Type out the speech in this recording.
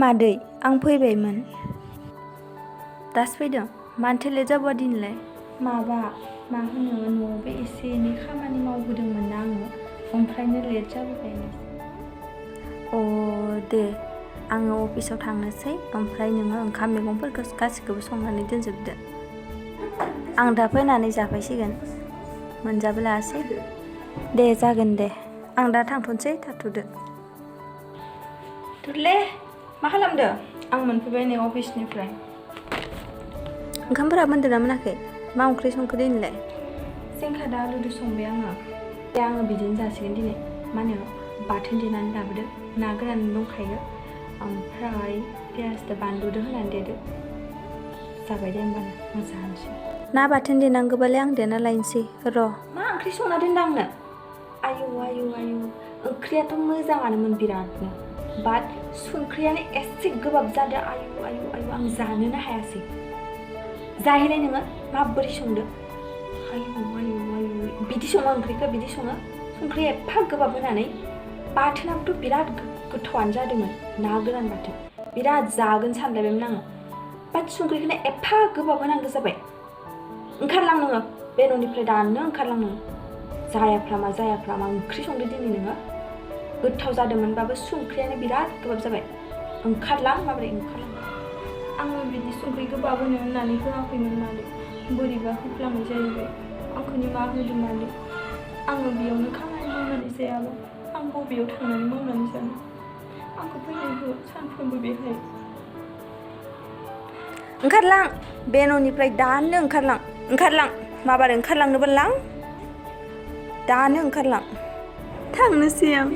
मादै आं फैबायमोन। दासो फैदों। मानोथो लेट जाबोआ दिनैलाय? माबा मा होनो न'आवबो एसे एनै खामानि मावहोदोंमोन ना आङो, ओमफ्रायनो लेट जाबोबाय। दे आङो अफिसाव थांनोसै, ओमफ्राय नोङो ओंखाम मैगंफोरखौ गासिखौबो संनानै दोनजोबदो। आं दा फैनानै जाफैसिगोन, मोनजाबोलासै। दे जागोन दे, आं दा थांथ'नोसै, थाथ'दो। थुरले मा खालामदो? आं मोनफैबाय नै अफिसनिफ्राय। ओंखामफोरा मोनदोंना मोनाखै? मा ओंख्रि संखो दिनैलाय? जिंखा दा आलुजों संबाय आङो। दे आङो बिदिनो जासिगोन दिनै। मा होनो बाथोन देनानै लाबोदो, ना गोरान दंखायो, ओमफ्राय पियासजों बानलुजों होनानै देदो। जाबाय दे होमबानो, मोजांसै। ना बाथोन देनांगौबालाय आं देना लायनोसै र'। मा ओंख्रि संना दोनदों आंनो? आयु आयु आयु, ओंख्रियाथ' मोजाङानोमोन बिरादनो, बाट संख्रियानो एसे गोबाब जादों। आयु आयु आयु, आं जानोनो हायासै। जाहैलाय नोङो, माबोरै संदो? आयु आयु आयु, बिदि सङो ओंख्रिखौ, बिदि सङो? संख्रि एफा गोबाब होनानै? बाथोनाबोथ' बिराद गोथावानो जादोंमोन, ना गोरान बाथोन। बिराद जागोन सानलायबायमोन आङो, बाट संख्रिखौनो एफा गोबाब होनांगौ जाबाय। ओंखारलां नोङो बे न'निफ्राय, दानो ओंखारलां नोङो। जायाफ्रामा जायाफ्रामा ओंख्रि संदो दिनै नोङो। गोथाव जादोंमोनबाबो संख्रियानो बिराद गोबाब जाबाय। ओंखारलां, माबोरै ओंखारलां? आङो बिदि संख्रि गोबाब होनो होननानै होआखैमोन मादै, बोरैबा होफ्लांनाय जाहैबाय। आंखौ निमाहा होदो मादै। आङो बेयावनो खामानि मावनानै जायाबा आं बबेयाव थांनानै मावनानै जानो? आंखौ फैनाय हो सानफ्रोमबो बेहाय। ओंखारलां बे न'निफ्राय, दानो ओंखारलां। ओंखारलां, माबार ओंखारलांनो बालां? दानो ओंखारलां। थांनोसै आं।